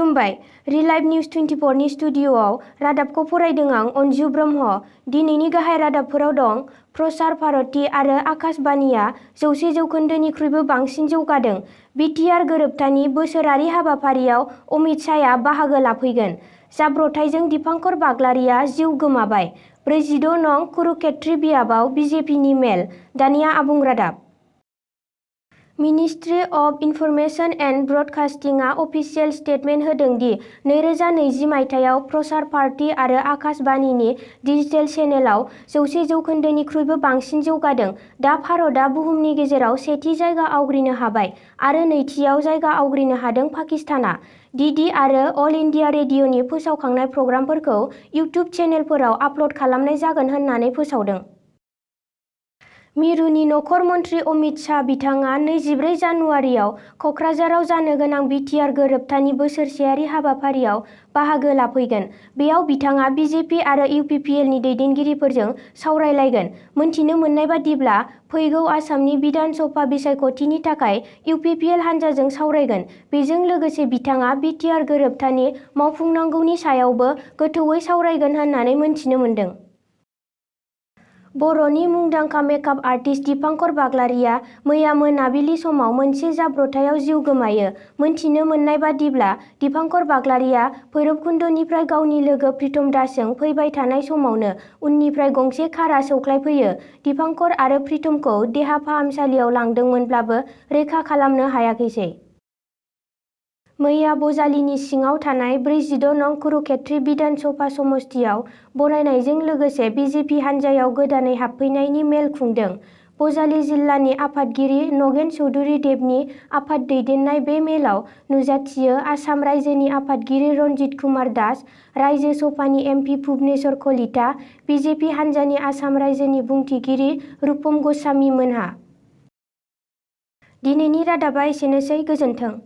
खुलुमबाय। रिलाइभ निउज 24 नि स्टुडिअ'आव रादाबखौ फरायदों आं अनजु ब्रह्म। दिनैनि गाहाय रादाबफोराव दं प्रसार भारती आरो आकाशबाणीआ 100% बांसिन जौगादों। बिटिआर गोरोबथानि बोसोरारि हाबाफारियाव अमित शाहआ बाहागो लाफैगोन। जाब्रबथायजों दीपांकर बागलारिया जिउ गोमाबाय। 46 नं कुरुक्षेत्र बियाबाव बिजेपिनि मेल। दानिया आबुं रादाब। मिनिस्ट्रि अफ इनफरमेशन एन्ड ब्रडकास्टिंआ अफिसियेल स्टेटमेन्ट होदों दि 2020 मायथाइयाव प्रसार भारती आरो आकाशबाणीनि डिजिटेल चेनेलाव 100%निख्रुइबो बांसिन जौगादों। दा भारतआ बुहुमनि गेजेराव सेथि जायगा आवग्रिनो हाबाय आरो नैथियाव जायगा आवग्रिनो हादों पाकिस्तानआ। डीडी आरो अल इन्डिया रेडिअ'नि फोसावखांनाय प्रग्रामफोरखौ इउट्युब चेनेलफोराव आपल'ड खालामनाय जागोन होननानै फोसावदों। मिरुनि नखर मन्थ्रि अमित शाह बिथाङा 24 जानुवारियाव कक्राझाराव जानो गोनां बिटिआर गोरोबथानि बोसोरसेयारि हाबाफारियाव बाहागो लाफैगोन। बेयाव बिथाङा बिजेपि आरो इउपिपिएलनि दैदेनगिरिफोरजों सावरायलायगोन। मोनथिनो मोननाय बादिब्ला फैगौ आसामनि बिधान सभा बिसायख'थिनि थाखाय इउपिपिएल हान्जाजों सावरायगोन। बेजों लोगोसे बिथाङा बिटिआर गोरोबथानि मावफुंनांगौनि सायावबो गोथौवै सावरायगोन होननानै मोनथिनो मोन्दों। बर'नि मुंदांखा मेकआप आर्टिस्ट दीपांकर बागलारिया मैया मोनाबिलि समाव मोनसे जाब्रबथायाव जिउ गोमायो। मोनथिनो मोननाय बादिब्ला दीपांकर बागलारिया भैरबकुन्दनिफ्राय गावनि लोगो प्रीतम दासजों फैबाय थानाय समावनो उननिफ्राय गंसे कारआ सौख्लायफैयो। दीपांकर आरो प्रीतमखौ देहा फाहामसालियाव लांदोंमोनब्लाबो रैखा खालामनो हायाखैसै। मैया बजालिनि सिङाव थानाय 46 नं कुरुक्षेत्र बिधान सभा समस्तियाव बरायनायजों लोगोसे बिजेपि हान्जायाव गोदानै हाबफैनायनि मेल खुंदों। बजालि जिल्लानि आफादगिरि नगेन चौधुरी देबनि आफाद दैदेननाय बे मेलाव नुजाथियो आसाम रायजोनि आफादगिरि रन्जित कुमार दास, रायजो सभानि एमपि भुबनेश्वर कलिता, बिजेपि हान्जानि आसाम रायजोनि बुंथिगिरि रुपम गस्वामी मोनहा। दिनैनि रादाबा एसेनोसै। गोजोन्थों।